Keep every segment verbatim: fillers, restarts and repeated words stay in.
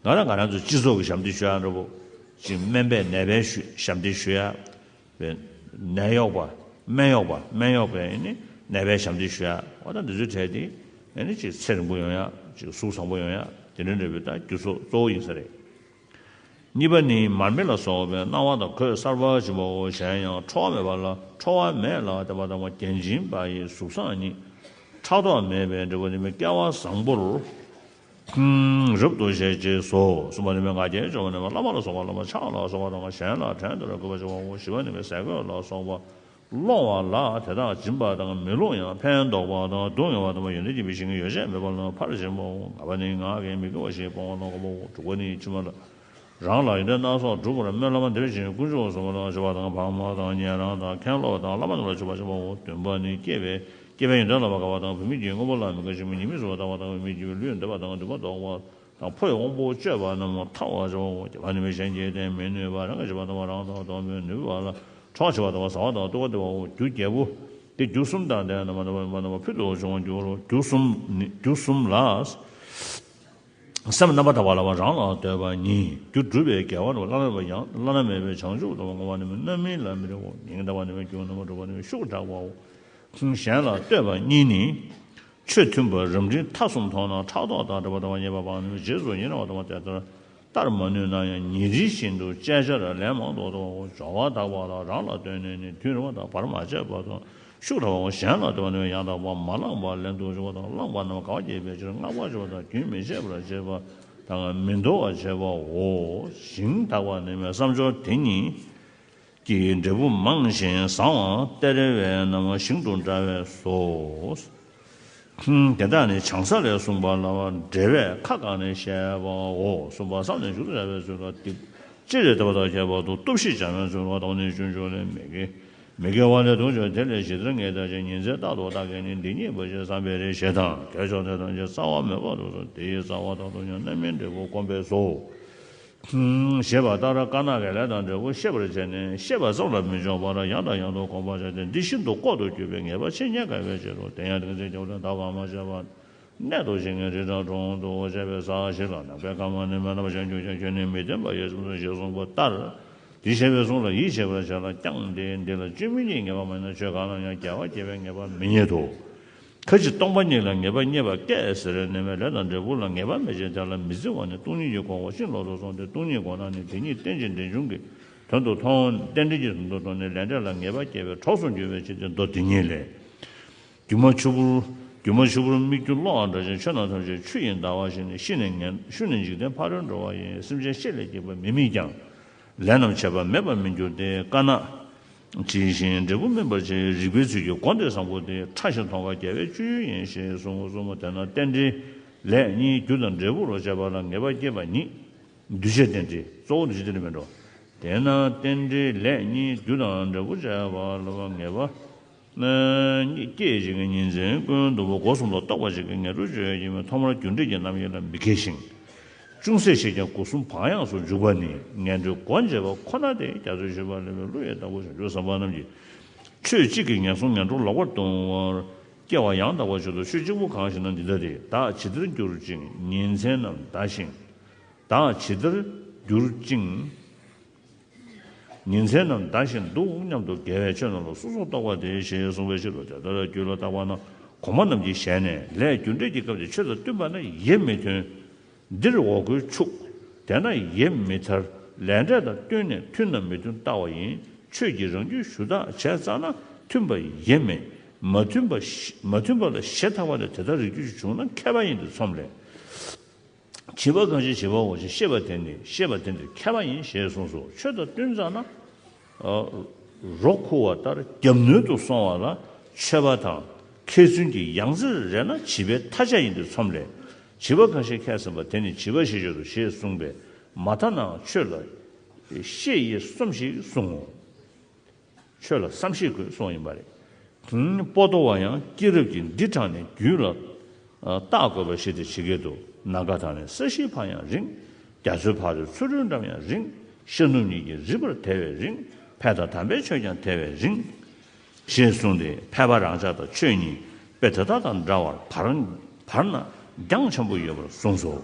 ང་རང་ང་རང་ཚོ་སྤྱི་ཚོགས་ཀྱི་ཞབས་འདེགས་ཞུ་ཡག་འདྲ་པོ། ཅིག་སྨན་པས་ནད་པའི་ཞུ་ཞབས་འདེགས་ཞུ་ཡག་པའི་ནད་གཡོག་པ། སྨན་གཡོག་པ། སྨན་གཡོག་པས་ནི་ནད་པའི་ཞབས་འདེགས་ཞུ་ཡག་འོ་ད་འདི་ཚོའི་གྲས་དེ་ཨེ་ནི་ཅིག་ཚེ་རིང་པོ་ཡོང་ཡག་ཅིག་གཟུགས་བཟང་པོ་ཡོང་ཡག་དེ་འདྲ་འདྲ་པོའི་ད་རྒྱུ་ཚོགས་གཙོ་བོ་ཡིན་ས་རེད། གཉིས་པ་ནི་མར་མེ་ལ་སོགས་པའི་སྣང་བ་དང་གོས་གསར་པ་སྦྱིན་པའོ། གཞན་ཡང་ཁྲོ་བ་མེད་པ་ལ་ཁྲོ་བ་མེད་ལ་དད་པ་དང་བ་བརྒྱན་འབྱིན་པ་ཡི་གཟུགས་བཟང་ཉིད། ཕྲག་དོག་མེད་པའི་འབྲས་བུ་ནི་མི་སྐལ་བ་བཟང་པོར་རབ་ཏུ་བཞེད་ཅེས་སོ། གསུམ་པ་ནི་མི་ང་རྒྱལ་སྐྱོ་བ་ནི་མི་བླ་མ་ལ་སོགས་པ་བླ་མ་ཕྱག་ལ་སོགས་པ་དང་གཞན་ལ་བྲན་དུ་ར་གུས་པ་བྱ་བའོ། བཞི་པ་ནི་མི་ཟས་གོས་ལ་སོགས་པ་སློང་བ་ལ་དེ་དག་སྦྱིན་པ་དང་མི་སློང་ཡང་ཕན་འདོགས་པ་དང་སྡུག་བསྔལ་བ་དང་ཡོན་ཏན་ལྡན་པའི་ཞིང་གི་ཡོ་བྱད་མེད་པ་ལ་ཕར་ཕྱིན་པའོ། ལྔ་པ་ནི་ངག་གིས་མི་དགེ་བ་བཞི་སྤོང་བ་ལ་གོམས་པའོ། དྲུག་པ་ནི་ཕྱི་མ་ལ་རང་ལ་ཡོན་ཏན་སྣ་ཚོགས་སྒྲུབ་པར་སྨོན་ལམ་འདིར་བྱིན། དཀོན་མཆོག་གསུམ་ལ་ཞུ་བ་དང་། བག་མ་དང་ཉན་རང་དང་མཁན་སློབ་དང་བླ་མ་རྣམས་ལ་མཆོད་པ་བྱ་བའོ། བདུན་པ་ནི་སྐྱེས་པའི་སྐྱེས་པའི་ཡོན་ཏན་ལ་བ་དགའ་བ་དང་བུད་མེད་ཀྱི་དངོས་པོ་ལ་མི་དགའ་ཞེན་པ། ཉེས་དམིགས་སུ་བ་ལྟ་བ་དང་བུད་མེད་ཀྱི་ལུས་འདོད་པ་དང་འདུན་མ་ལྡོག་པ་དང་ཕོ་ཡི་དབང་པོ་སྤྱོད་པ་རྣམས་ཐར་བར་བྱའོ། བརྒྱད་པ་ནི་མི་གཞན་གྱི་རྟེན་མི་ནུས་པ། རང་གི་བྱེད་པ་དང་བ་རང་དང་སྡོམ་པའི་ནུས་པ་ལ་ཁྲོ་བ་ཆེ་བ་དང་བ་ཟ་བ་དང་ལྟོགས་པ་སྟེར་བའོ། རྒྱུ་བརྒྱད་པོ་དེ་རྒྱུ་གསུམ་དང་ལྡན་རྣམ་པ་རྣམ་པ་ཕུལ་དུ་བྱུང་བར་འགྱུར་རོ། རྒྱུ་གསུམ་ནི་རྒྱུ་གསུམ་ལ། སེམས་རྣམ་པར་དག་པ་ལ་བ་རང་ལ་ལྟོས་པ་ཉིད། རྒྱུ་སྒྲུབ་པའི་དགེ་བ་རུ་བླ་ན་མེད་པ་ཡང་བླ་ན་མེད་པའི་བྱང་ཆུབ་ཏུ་བསྔོ་བ་ནི་མི་རྣམ་སྨིན་ལ་མི་རེ་བའོ། ཉིན་གྱི་ལྟ་བ་ནི་མི་རྒྱུ་རྣམ་པར་སྒྲུབ་པ་ནི་མི་ཤུགས་དྲག་པའོ། གཞན་ལ་ལྟོས་པ་གཉིས་ནི། ཆོས་མཐུན་པ་རབ་འབྲིང་ཐ་གསུམ་མཐོང་ན་ཕྲག་དོག་དང་འདྲེས་པ་དང་བ་ཉེས་པ་སྤངས་ནས་རྗེས་སུ་ཡི་རང་བ་དང་བ་དེ་ལྟར་ལྟར་མ་ནུས་ན་ཡང་ཉིན་རེ་བཞིན་དུ་བཅད་བྱར་ལན་མང་དུ་ལྟོས་པའོ། སྦྱོར་བ་དག་པ་ལ་རང་ལ་ལྟོས་ནས་ནི་དུས་རིང་བ་དང་བར་མ་ཆད་པ་དང་ཤུགས་དྲག་པའོ། གཞན་ལ་ལྟོས་པ་ནི་ཡང་དག་པ་མ་བླངས་པ་ལེན་དུ་འཇུག་པ་དང་བླངས་པ་རྣམས་དགའ་བ་སྐྱེད་པའི་ཕྱིར་བསྔགས་པར་བྱ་བ་དང་རྒྱུན་མི་འཆད་པར་བྱེད་པ་དང་མི་འདོར་བར་བྱེད་པའོ། ཞིང་དག་པ་ནི་མི་བསམ་སྦྱོར་དེ་ཉིད་ཀྱི་འབྲས་བུ་མང་ཞིང་བཟང་བ་སྟེར་བས་རྣམས་ཞིང་དུ་འདྲ་བས་སོ། དེ་དག་ནི་བྱང་ས་ལས་གསུངས་པ་ལ་འགྲེལ་བས་ཁ་བཀག་ནས་བཤད་པའོ། གསུམ་པ་བསམ་ལས་མཇུག་ཏུ་བྱ་བའི་ཚུལ་ལ་སྟེ། སྤྱིར་དེ་ལྟ་བ་དང་ཁྱད་པར་དུ་སྟོབས་བཞི་སྦྱང་བའི་ཚུལ་ལ་དང་ནི་སྤྱོད་འཇུག་ལས་མི་དགེ་མི་དགེ་བ་ལས་ལྡོག་ཕྱིར་དེ་ལས་ཞི་བདེར་ངེས་བདག་ཅན་ཉིན་མཚན་རྟག་ཏུ་བདག་གིས་ནི་འདི་ཉིད་བག་ཕྱེ་བསམ་པའི་རེ་ཞེས་དང་དགེ་སྦྱོར་དེ་ཐམས་ཅད་རྩ་བ་མེད་པར་དུ་སོང་དེའི་རྩ་བ་དག་ཏུ་ཡང་རྣམ་སྨིན་འབྲས་བུ་བསྒོམ་པས་སོ། ཞེས་པ་ལྟར་དཀར་ནག་གི་ལས་དང་འབྲས་བུ་ཤེས་པར་བྱས་ནས་ཤེས་པ་ཙམ་ལ་མི་འཇོག་པར་ཡང་དང་ཡང་དུ་གོམས་པར་བྱས་ཏེ་འདི་ཤིན་ཏུ་ལྐོག་ཏུ་གྱུར་པའི་ངེས་པ་ཆེས་རྙེད་དཀའ་བའི་ཕྱིར་རོ། དེ་ཡང་རིག་འཛིན་རྒྱལ་པོ་ལས་བདག་གང་མ་བྱས་པ། གནད་དུ་བྱེད་ངེས་རི་བྲག་དྲུང་དུ་བྱས་པའི་ས་ཞིག་ལ་ནམ་མཁའི་ཁམས་ནི་མ་རྣམ་པ་ཅན་རྒྱུ་ཅན་ཁྱོད་ནི་མི་བརྟན་པ་ཡོད་ཙམ་དུ་ཞེས་གསུངས་པ་ལྟར། འདི་བྱས་པའི་གསུང་ལ་ཡིད་ཆེས་པར་བྱ་ལ་ཀྱང་དེ་འདི་ལ་སྐྱོན་མི་རྙེད་ངེས་པ་མ་ཡིན་ན་ཆོས་གང་ལ་ཡང་རྒྱལ་བ་དགྱེས་པའི་ངེས་པ་མི་རྙེད་དོ། ཁ་ཅིག་སྟོང་པ་ཉིད་ལ་ངེས་པ་རྙེད་པ་སྐད་ཟེར་ནས་མའི་ལས་དང་འབྲས་བུ་ལ་ངེས་པ་མེད་ཅིང་དེ་ལ་མི་བརྩི་བ་ནི་སྟོང་ཉིད་ཀྱི་གོ་བ་ཕྱིན་ལོག་ཏུ་སོང་སྟེ་སྟོང་ཉིད་གོ་ན་ནི་དེ་ཉིད་རྟེན་ཅིང་འབྲེལ་འབྱུང་གི་དོན་དུ་མཐོང་། རྟེན་འབྲེལ་གྱི་དོན་དུ་མཐོང་ནས་ལས་འབྲས་ལ་ངེས་པ་སྐྱེས་པའི་གྲོགས་སུ་འགྱུར་བའི་ཕྱིར་ཏེ་མདོ་དེ་ཉིད་ལས། སྒྱུ་མ་ཆུ་བུར། སྒྱུ་མ་ཆུ་བུར་སྨིག་རྒྱུ་གློག་འདྲ་ཞིང་ཆོས་རྣམས་ཐམས་ཅད་ཆུ་ཡིས་འདའ་བ་བཞིན་ཤི་ནས་ངན་ཤི་ནས་འཇིག་རྟེན་ཕ་རོལ་འགྲོ་བ་ཡིན། སེམས་ཅན་ཤེད་ལས་སྐྱེས་པ་མི་དམིགས་ཀྱང་། ལས་རྣམས་བྱས་པ་མེད་པར་མི་འགྱུར་ཏེ། དཀར་ནག་ཇི་བཞིན་འབྲས་བུ་སྨིན་པར་བྱེད། རིགས་པའི་ཚུལ་གྱིས་གོ་དེ་བཟང་པོ་སྟེ། ཕྲ་ཞིང་མཐོང་བ་རྒྱལ་བའི་སྤྱོད་ཡུལ་ཡིན་ཞེས་གསུངས་སོ། དེས་ན་རྟེན་འབྲེལ་ལས་གཉིས་རྒྱུ་དང་འབྲས་བུ་རུ་བྱས་པ་ལ་ངེས་པ་སྐྱེས་པ་ཉིད་གདུལ་བྱའི་རྟེན་འབྲེལ་གཙོ་བོ་འདུ་བྱེད་རྟེན་འབྲེལ་མིན་འགྲོ། དེས་ན་རྟེན་འབྲེལ་ལས་གཉིས་རྒྱུ་དང་འབྲས་བུ་བྱས་པ་ལ་ངེས་པ། སྐྱེད་བྱེད་ཀྱི་ཉིན་མཚན་ཀུན་ཏུ་སྒོ་གསུམ་ལ་གཏོགས་པ་ཞིག་གི་ངེས་འགྲོ་གཅོད་ཡུལ་ཡིན་པས་ཐོག་མར་རྒྱུ་འབྲས་ཀྱི་རྣམ་དབྱེ་ལ་མི་མཁས་ཤིང་། ཅུང་ཟད་ཤེས་ཀྱང་སྒོ་གསུམ་བག་ཡངས་སུ་འཇུག་པ་ནི་ངེས་འགྲོའི་སྒོ་འབྱེད་པ་ཁོ་ན་སྟེ། རྒྱ་མཚོས་ཞུས་པ་ལས་པའི་བློ་ཡི་བདག་པོ་བྱང་ཆུབ་སེམས་དཔའ་རྣམས་ཀྱིས་ཆོས་གཅིག་གིས་ངན་སོང་ངན་འགྲོར་ལོག་པར་ལྟུང་བར་སྐྱེ་བ་ཡང་དག་པར་བྱེད་དོ། ཆོས་གཅིག་པུ་གང་ཞེ་ན་འདི་ལྟ་སྟེ། བདག་ཇི་ལྟར་འགྱུར་ཅིང་ཉིན་མཚན་རྣམས་འདའ་ཞིང་། བདག་ཇི་ལྟར་འགྱུར་ཅིང་། ཉིན་མཚན་རྣམས་འདའ་ཞིང་འདུག་སྙམ་དུ་དགེ་བའི་ཆོས་རྣམས་ལ་སོ་སོར་རྟོག་པ་སྟེ་ཞེས་གསུངས་པའི་ཕྱིར་རོ། དེ་ལྟར་རྒྱུད་ལ་བཏགས་པ་ན་གོང་མ་རྣམས་ཀྱི་ཞལ་ནས་ལས་རྒྱུ་འབྲས་ཀྱི་སྐབས་ཀྱི་ཆོས་དང་བསྟུན་པ་ན་ཡིད་མི་མཐུན། འདིར་འོ་སྐོལ་འཆུག་དེས་ན་ཡིད་མི་ཐར། ལས་འབྲས་དང་བསྟུན་ནས་མཐུན་ནམ་མི་མཐུན་བལྟ་བ་ཡིན། ཆོས་ཀྱིས་རང་རྒྱུད་ཞུ་དག་བྱས་ཙ་ན་མཐུན་པ་ཡིད་མི་མ་མཐུན་པ་ཞི་མ་མཐུན་པ་ལ་ཞེ་ཐག་པ་ནས་དེ་ལྟར་རིགས་རྒྱུད་ཀྱི་བྱུང་ན་མཁས་པ་ཡིན་དུ་མཚམས་ལས། བྱིས་པ་གང་ཞིག་བྱིས་པའོ་ཞེས་ཤེས་པ་དེ་ནི་ཤེས་པ་དེ་འདིར་མཁས་པ་ཡིན་ཞེས་གསུངས་སོ། ཆོས་དང་བསྟུན་ཙ་ན། རོ་ཁུ་བ་ལྟར་རྒྱབ་གནོན་དུ་སོང་བ་ལ་ཆོས་པ་དང་མཁས་བཙུན་གྱི་ཡང་རྩེར་རེག་ན་བྱིས་པའི་མཐའ་བཅག་ཡིན་དུ་མཚམས་ལས། བྱིས་པ་གང་ཞིག་མཁས་ཟིན་པ་དེ་ནི་བྱིས་པ་ཞེས་བརྗོད་དོ་ཞེས་གསུངས་པས་མ་ཐ་ནའང་ཆོས་ལ་ཤེས་ཡི་སོམས་ཤིག་གསུང་ངོ་། ཆོས་ལ་བསམ་ཤེས་དགོས་གསུངས་ཡིན་པ་རེད། པོ་ཏོ་བ་ཡང་སྐྱེས་རབས་ཀྱི་འདི་དྲངས་ནས་རྒྱུད་ལ་བརྟག་དགོས་པ་ཞིག་སྟེ་ཇི་སྐད་དུ། ནམ་མཁའ་དང་ནི་ས་གཞིའི་བར་ཡང་རིང་། རྒྱ་མཚོའི་ཕ་རོལ་མཚོ་རིའི་འགྲམ་ཡང་རིང་། ཤར་ནུབ་གཉིས་ཀྱི་རིག་པར་དེ་བས་རིང་། ཕས་དང་དམ་པའི་ཆོས་ཀྱང་དེ་བས་རིང་། ཞེས་གསུངས་ཏེ་ཕལ་པ་རང་ཅག་དང་ཆོས་གཉིས་དཔེ་དེ་དག་དང་འདྲ་བར་བར་བར་ན་རྒྱང་འཆམ་པོ་ཡོད་པར་གསུངས་སོ།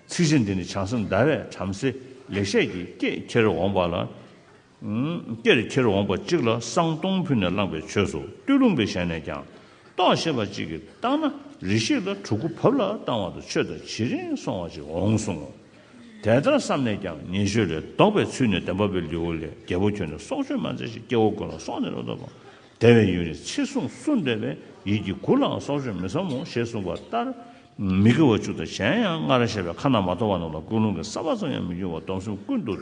ཚིག་བཅད་འདི་ནི་བྱང་སེམས་ཟླ་བས་བྲམ་ཟེ་ལེགས་བཤད་ཀྱི་སྐད་ཁྱེར་འོང་བ་ལ། སྐྱེར་ཁྱེར་འོང་བ་གཅིག་ལ་བསང་སྟོང་ཕུལ་ནས་བླངས་པའི་ཆོས་སོ། སྟོད་ལུང་པའི་ཞལ་ནས་ཀྱང་། རྟོགས་ཤེས་པ་གཅིག་གིས་བཏང་ན་རེ་ཞིག་ལ་གྲུ་གུ་བབ་ལ་བཏང་བ་དང་ཆོས་དང་ཇེ་རིང་སོང་བ་ཅིག་འོང་གསུངས། དེ་ལྟར་བསམས་ནས་ཀྱང་ཉེས་སྤྱོད་ལས་ལྡོག་པའི་ཚུལ་ནི་བདེན་པ་པའི་ལེའུ་ལས། རྒྱལ་པོ་ཁྱོད་ནི་སྲོག་གཅོད་མ་མཛད་ཅིག། སྐྱེ་བོ་ཀུན་ལ་སྲོག་ནི་རོ་ལྡོག་པ། དེ་བས་ཡུན་རིང་ཚེ་བསྲུང་སུ་འདོད་པས། ཡིད་ཀྱི་གུ་ལའང་སྲོག་གཅོད་མི་བསམ་མོ་ཞེས་གསུངས་པ་ལྟར། མི་དགེ་བ་བཅུ་དང་གཞན་ཡང་སྔར་བཤད་པའི་ཁ་ན་མ་ཐོ་བ་རྣམས་ལ་ཀུན་སློང་གི་ས་བ་ཙམ་ཡང་མི་འགྱུར་བར་སྡོམ་གསུམ་ཀུན་ཏུ་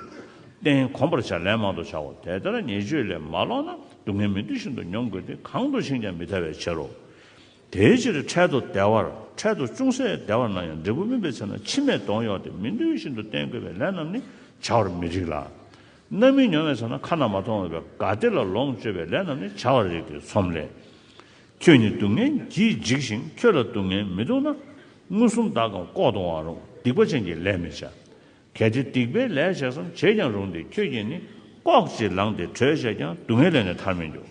བསྟེན་གོམས་པར་བྱ། ལན་མང་དུ་བྱའོ། དེ་ལྟར་ཉེས་སྤྱོད་ལས་མ་ལོག་ན་སྡུག་བསྔལ་མི་འདོད་བཞིན་དུ་མྱོང་དགོས་ཏེ། གང་དུ་ཕྱིན་ཀྱང་མི་ཐར་བའི་ཕྱིར་རོ། དེའི་ཕྱིར་འཕྲལ་དུ་བདེ་བར། འཕྲལ་དུ་ཅུང་ཟད་བདེ་བར་སྣང་ཡང་འབྲས་བུ་སྨིན་པའི་ཚེ་ན་ཕྱི་མས་གདོང་གཡོགས་ཏེ་མི་འདོད་བཞིན་དུ་བསྟེན་དགོས་པའི་ལས་རྣམས་ནི་བྱ་བར་མི་རིགས་ལ། རྣམ་སྨིན་མྱོང་བའི་ཚེ་ན་ཁ་ན་མ་ཐོ་བའི་དགའ་བདེ་ལ་ལོངས་སྤྱོད་པའི་ལས་རྣམས་ནི་བྱ་བར་རིགས་ཏེ་ཚོམས་ལས། ཁྱོད་ནི་སྡུག་བསྔལ་གྱིས་འཇིགས་ཤིང་ཁྱོད་ལ་སྡུག་བསྔལ་མི་འདུག་ན། མངོན་སུམ་དག་གམ་ལྐོག་ཏུའང་རུང་སྡིག་པ་ཅན་གྱི་ལས་མི་བྱ། གལ་ཏེ་སྡིག་པའི་ལས་བྱས་སམ་བྱེད་ཀྱང་རུང་སྟེ་ཁྱོད་ཀྱིས་ནི་ལྐོག་ཅིག་ལངས་ཏེ་གྲོས་བྱས་ཀྱང་སྡུག་བསྔལ་ལས་ནི་ཐར་མི་འགྱུར།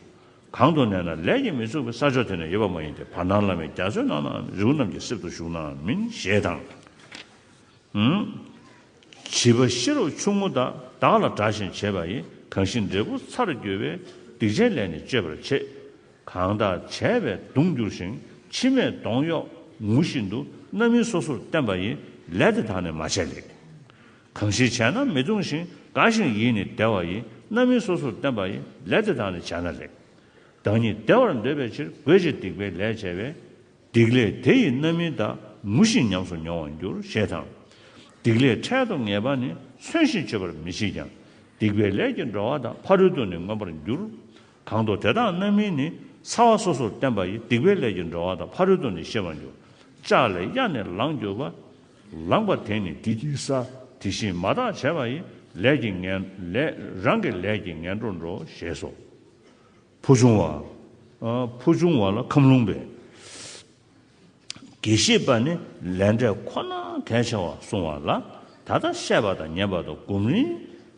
གང་དུ་གནས་ན་ལས་ཀྱིས་མི་ཚུགས་པའི་ས་ཕྱོགས་དེ་ན་ཡོད་པ་མ་ཡིན་ཏེ། བར་སྣང་བླ་མེད་རྒྱ་མཚོའི་ནང་ནའང་རི་བོ་རྣམས་ཀྱི་གསེབ་ཏུ་བཞུགས་ནའང་མིན་ཞེས་དང་། བྱིས་པ་ཤེས་རབ་ཆུང་ངུ་དག་བདག་ལ་དགྲ་བཞིན་བྱེད་པ་ཡིས། གང་ཞིག་འབྲས་བུ་ཚར་གྱུར་པའི། སྡིག་ཅན་ལས་ནི་སྤྱོད་པར་བྱེད། གང་དག་བྱས་པས་གདུང་འགྱུར་ཞིང་། ཕྱི་མས་གདོང་གཡོགས་ངུ་བཞིན་དུ། རྣམ་སྨིན་སོ་སོར་བསྟན་པ་ཡིས། ལས་དེ་དག་ནི་མ་བྱས་ལེགས། གང་ཞིག་བྱས་ན་མི་གདུང་ཞིང་། དགའ་ཞིང་ཡིད་ནི་བདེ་བ་ཡིས། རྣམ་སྨིན་སོ་སོར་བསྟན་པ་ཡིས། ལས་དེ་དག་ནི་བྱས་ན་ལེགས། བདག་ཉིད་བདེ་བར་འདོད་པའི་ཕྱིར། རྒོད་ཅིང་སྡིག་པའི་ལས་བྱས་པས། སྡིག་ལས་དེ་ཡི་རྣམ་སྨིན་དག། ངུ་ཞིང་ཉམས་སུ་མྱོང་བར་འགྱུར་ཞེས་དང་། སྡིག་ལས་འཕྲལ་དུ་ངེས་པ་ནི། མཚོན་ཞིང་གཅོད་པར་མི་བྱེད་ཀྱང་། སྡིག་པའི་ལས་ཀྱི་འགྲོ་བ་དག། ཕ་རོལ་ཏུ་ནི་མངོན་པར་འགྱུར། གང་དུ་དེ་དག་རྣམ་སྨིན་ནི། ཚ་བ་སོ་སོར་བསྟན་པ་ཡིས། སྡིག་པའི་ལས་ཀྱི་འགྲོ་བ་དག། ཕ་རོལ་ཏུ་ནི་ཤེས་པར་འགྱུར། ལྕགས་ལས་གཡའ་ནི་ལངས་གྱུར་པ། ལངས་པ་དེ་ནི་སྡིག་གི་ས། དེ་བཞིན་མ་དག་བྱས་པ་ཡིས། ལས་ཀྱི་ངན་ལས་རང་གི་ལས་ཀྱི་ངན་འགྲོར་འགྲོ་ཞེས་སོ། ཕུ་ཆུང་བ། ཨ། ཕུ་ཆུང་བ་ལ་ཁམས་ལུང་པས། དགེ་བཤེས་པ་ནི་ལས་འབྲས་ཁོ་ན་གལ་ཆེ་བར་གསུངས་པ་ལ། ད་ལྟ་བཤད་པ་དང་ཉན་པ་དང་སྒོམ་རིམ་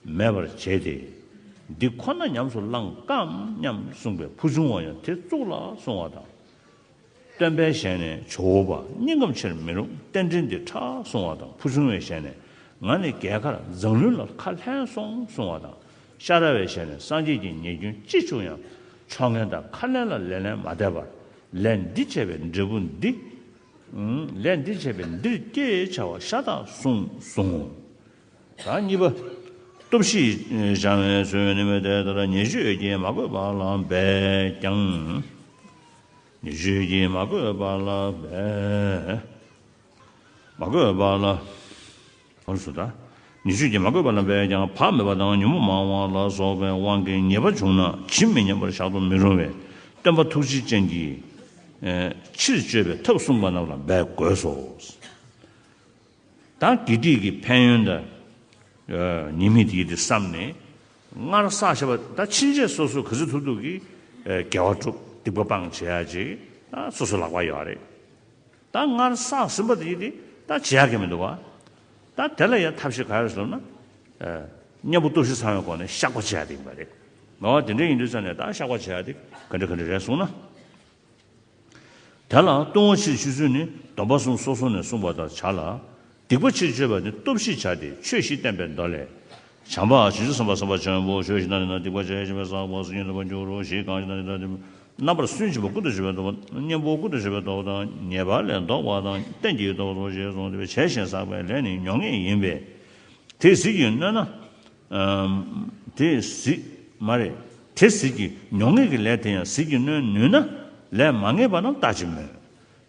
མེད་པར་བྱས་ཏེ། འདི་ཁོ་ན་ཉམས་སུ་བླང་དཀའམ་སྙམ་གསུངས་པས། ཕུ་ཆུང་བ་ཡང་དེ་གཙུག་ལག་གསུང་བ་དང་། སྟོན་པའི་ཞལ་ནས་ཇོ་བོ་པ། སྙིང་ཁམས་ཆེར་མི་རུང་། རྟེན་འབྲེལ་འདི་ཕྲ་གསུང་བ་དང་། ཕུ་ཆུང་བའི་ཞལ་ནས། ང་ནི་རྒྱལ་ཁར་མཛངས་བླུན་ལ་ཁ་ལྷན་སོང་གསུང་བ་དང་། ཤ་ར་བའི་ཞལ་ནས། སངས་རྒྱས་ཀྱི་ཉེས་སྐྱོན་ཅི་བྱུང་ཡང་། ཕྱོགས་ངན་དང་ཁ་ལན་ལ་ལེ་ལན་མ་འདེབས་པར། ལས་འདི་བྱས་པའི་འབྲས་བུ་འདི། ལས་འདི་བྱས་པའི་འདིར་སྐྱེ་བྱ་བ་ཤ་སྟག་གསུངས་གསུངས། ད་གཉིས་པ། སྟོབས་བཞི་བྱང་བའི་ཚུལ་ནི། མི་དེ་ལྟར་ཉེས་སྤྱོད་ཀྱིས་མ་གོས་པ་ལ་འབད་ཀྱང་། ཉེས་སྤྱོད་ཀྱིས་མ་གོས་པ་ལ་འབད། མ་གོས་པ་ལ། ཧོར་སུ་ད། ཉེས་སྤྱོད་ཀྱིས་མ་གོས་པ་ལ་འབད་ཀྱང་བག་མེད་པ་དང་ཉོན་མོངས་མང་བ་ལ་སོགས་པའི་དབང་གིས་ཉེས་པ་བྱུང་ན་ཇི་མི་སྙམ་པར་བཞག་ཏུ་མི་རུང་བས། སྟོན་པ་ཐུགས་རྗེ་ཅན་གྱིས། ཨེ། ཕྱིར་བཅོས་པའི་ཐབས་གསུངས་པ་རྣམས་ལ་འབད་དགོས་སོ། ད་དགེ་སྡིག་གི་ཕན་ཡོན་དང་། ཨ། ཉེས་དམིགས་དེ་དེ་བསམ་ནས། སྔར་བསགས་བཞག་པ་ད་ཕྱིན་ཆད་སོ་སོ་ག་ཚོད་ཐུབ་ཐུབ་ཀྱིས། ཨ། དགེ་བ་སྒྲུབ། སྡིག་པ་སྤང་བྱེད་ཡ་ཅིག་ད་སོ་སོ་ལག་པ་ཡོད་རེད། ད་སྔར་བསགས་ཟིན་པ་དེ་དེ་ད་བྱེད་ཡ་གི་མི་འདུག་བ། ད་དེ་ལ་ཡང་ཐབས་ཤེས་ག་རེ་ཟེར་ན། ཨ། གཉེན་པོ་སྟོབས་བཞི་ཚང་བའི་སྒོ་ནས་བཤགས་པ་བྱེད་ཡ་དེ་ཡིན་པ་རེད། འོ་དེ་འདྲ་ཡིན་དུས་ཙང་ནས་ད་བཤགས་པ་བྱེད་ཡ་དེ་ག་འདྲ་ག་འདྲ་རེད་གསུངས་ན། དེ་ལ་ལྟུང་བ་ཕྱིར་བཅོས་ཚུལ་ནི། སྡོམ་པ་གསུམ་སོ་སོ་ནས་གསུངས་པ་ལྟར་བྱ་ལ། སྡིག་པ་ཕྱིར་བཅོས་པ་ནི་སྟོབས་བཞི་བྱ་སྟེ། ཆོས་བཞི་བསྟན་པའི་མདོ་ལས། བྱམས་པ་བྱང་ཆུབ་སེམས་དཔའ་སེམས་དཔའ་ཆེན་པོ། ཆོས་བཞི་ན་ནི་ན་སྡིག་པ་བྱས་ཤིང་བསགས་པ་སྲིད་ཞིའི་ནུས་པ་འགྱུར་རོ། ཞེས་གང་ཞིག་ན་ནི་ན་སྡིག་པ། རྣམ་པར་སུན་འབྱིན་པ་ཀུན་ཏུ་འབྱིན་པའི་སྡོམ་པ། གཉེན་པོ་ཀུན་ཏུ་འབྱིན་པའི་སྡོམ་པ་དང་། ཉེས་པ་ལས་ལྡོག་པ་དང་། རྟེན་གྱི་སྡོམ་པ་ཞེས་གསུངས་ཏེ། བྱས་ཤིང་བསགས་པའི་ལས་ནི་མྱོང་ངེས་ཡིན་པས། དེ་ཟིལ་གྱིས་གནོན་ན། ཨམ། དེ་ཟིལ། མ་རེད། དེ་ཟིལ་གྱིས། མྱོང་ངེས་ཀྱི་ལས་དེ་ཡང་ཟིལ་གྱིས་གནོན་ནུས་ན། ལས་མ་ངེས་པ་རྣམས་རྟག་ཅིག་མོད།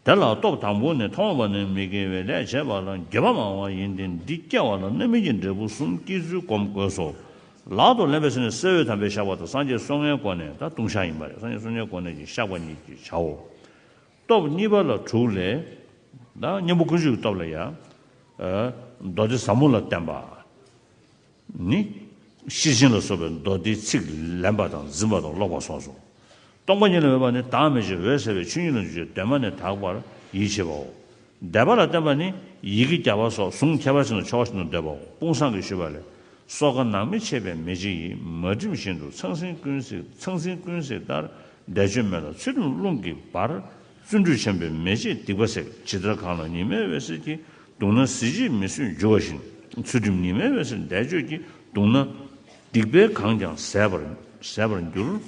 དེ་ལ་སྟོབས་དང་པོ་ནི། མཐོང་བ་ནི་མི་དགེ་བའི་ལས་བྱས་པ་ལ་འགྱོད་པ་མང་བ་ཡིན་ཏེ། འདི་སྐྱེ་བ་ལ་རྣམ་སྨིན་གྱི་འབྲས་བུ་གསུམ་སྐྱེ་ཚུལ་སྒོམ་དགོས་སོ། ལག་ཏུ་ལེན་པའི་ཚེ་ནི་གསོལ་བས་དམ་པའི་བཤགས་པ་དང་། སངས་རྒྱས་གསུང་ངན་སྒོ་ནས། ད་ལྟུང་བཤགས་ཡིན་པ་རེད། སངས་རྒྱས་གསུང་ངན་སྒོ་ནས་ཀྱི་བཤགས་པ་གཉིས་ཀྱིས་བྱའོ། སྟོབས་གཉིས་པ་ལ་དྲུག་ལས། ད་གཉེན་པོ་ཀུན་འབྱུང་གི་སྟོབས་ལ་ཡང་། ཨ། མདོ་སྡེ་ཟབ་མོ་ལ་བརྟེན་པ། ནི། ཤེར་ཕྱིན་ལ་སོགས་པའི་མདོ་སྡེའི་ཚིག་ལེན་པ་དང་འཛིན་པ་དང་ཀློག་པ་སོགས་སོ། སྟོང་པ་ཉིད་ལ་མོས་པ་ནི། བདག་མེད་ཅིང་འོད་གསལ་བའི་ཆོས་ཉིད་ལ་འཇུག་ཅིང་གདོད་མ་ནས་དག་པར་ཡིད་ཆེས་པའོ། དད་པ་ལ་བརྟེན་པ་ནི། ཡི་གེ་བརྒྱ་པ་སོགས་གཟུངས་ཁྱད་པར་ཅན་དང་ཆོ་ག་བཞིན་དུ་འདོད་པའོ། དཔུང་བཟང་གིས་ཞུས་པ་ལས། སོ་ཁ་ནང་མི་ཕྱེད་པའི་མེ་ལྕེ་ཡིས། མ་བསྒྲིམས་བཞིན་དུ་ཚང་ཚིང་ཀུན་གཟིགས། ཚང་ཚིང་ཀུན་གཟིགས་ལྟར། བཟླས་བརྗོད་མེ་ལ་ཚུལ་ཁྲིམས་རླུང་གིས་འབར། བརྩོན་འགྲུས་ཆེན་པོས་མེ་ལྕེས་སྡིག་པ་བསྲེགས། ཇི་ལྟར་གང་ལ་ཉི་མའི་འོད་ཟེར་གྱིས། བརྡུངས་ན་གཟི་བརྗིད་མི་བཟོད་འགྱུར་བ་བཞིན། ཚུལ་ཁྲིམས་ཉི་མའི་འོད་ཟེར་འདས་མཆོད་ཀྱིས། བརྡུངས་ན་སྡིག་པས་གང་ཀྱང་ཟད་པར་ཟད་པར་འགྱུར།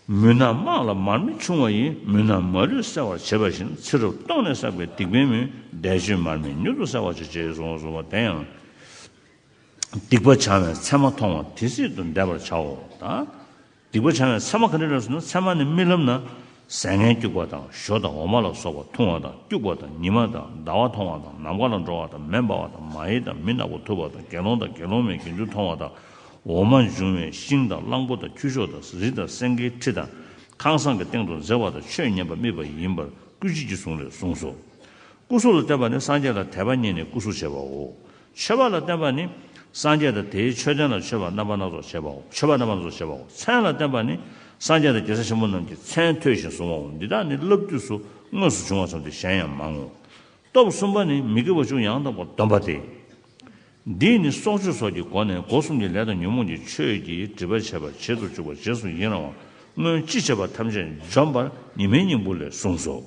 མུན་ནག་དམག་ལ་མར་མེ་ཕྱུང་བ་ཡིས། མུན་ནག་མ་ལུས་བསལ་བར་བྱེད་པ་བཞིན། ཚེ་རབས་སྟོང་ནས་བསགས་པའི་སྡིག་པའི་མུན། འདས་མཆོད་མར་མེས་མྱུར་དུ་བསལ་བར་བྱེད། ཅེས་གསུངས་པ་དེ་ཡང་། སྡིག་པ་བྱ་བའི་མཚན་མ་མཐོང་བ་དེ་སྲིད་དུ་བཟླས་པར་བྱའོ། ད་སྡིག་པ་བྱ་བའི་མཚན་མ་ག་འདྲ་རེད་ཟེར་ན། མཚན་མ་ནི་རྨི་ལམ་ན་ཟས་ངན་སྐྱུག་པ་དང་། ཞོ་དང་འོ་མ་ལ་སོགས་པ་འཐུང་བ་དང་། སྐྱུག་པ་དང་ཉི་མ་དང་ཟླ་བ་མཐོང་བ་དང་། ནམ་མཁའ་ལ་འགྲོ་བ་དང་། མེ་འབར་བ་དང་། མ་ཧེ་དང་མི་ནག་པོ་འཐུ་བ་དང་། དགེ་སློང་དང་དགེ་སློང་མའི་དགེ་འདུན་མཐོང་བ་དང་། འོ་མ་འབྱུང་བའི་ཤིང་དང་གླང་པོ་དང་ཁྱུ་མཆོག་དང་། རི་དང་སེང་གེའི་ཁྲི་དང་། ཁང་བཟང་གི་སྟེང་དུ་འཛེགས་པ་དང་། ཆོས་ཉན་པ་རྨིས་པ་ཡིན་པར་ཀུན་བྱེད་ཀྱི་གཞུང་ལས་གསུངས་སོ། སྐུ་གཟུགས་ལ་བརྟེན་པ་ནི་སངས་རྒྱས་ལ་དད་པ་བསྙེན་ནས་སྐུ་གཟུགས་བྱེད་པའོ། མཆོད་པ་ལ་བརྟེན་པ་ནི་སངས་རྒྱས་དང་དེའི་མཆོད་རྟེན་ལ་མཆོད་པ་རྣམ་པ་སྣ་ཚོགས་བྱེད་པའོ། མཆོད་པ་རྣམ་པ་སྣ་ཚོགས་བྱེད་པའོ། མཚན་ལ་བརྟེན་པ་ནི་སངས་རྒྱས་དང་རྒྱལ་སྲས་ཆེན་པོ་རྣམས་ཀྱི་མཚན་ཐོས་ཤིང་གཟུང་བའོ། འདི་དག་ནི་བསླབ་བཏུས་སུ་དངོས་སུ་བྱུང་བ་ཙམ་སྟེ་གཞན་ཡང་མང་ངོ་། སྟོབས་གསུམ་པ་ནི་མི་དགེ་བ་བཅུ་ཡང་དག་པར་སྡོམ་པ་སྟེ། འདིས་ནི་སྲོག་གཅོད་སོགས་ཀྱི་སྒོ་ནས་སྒོ་གསུམ་གྱི་ལས་དང་ཉོན་མོངས་ཀྱི་ཆོས་ཀྱི་སྒྲིབ་པ་ཆད་པ་བྱེད་དུ་བཅུག་པ། རྗེས་སུ་ཡི་རང་བ་སྔོན་ཅི་བྱས་པ་ཐམས་ཅད་འཇོམས་པར་ཉི་མའི་སྙིང་པོ་ལས་གསུངས་སོ།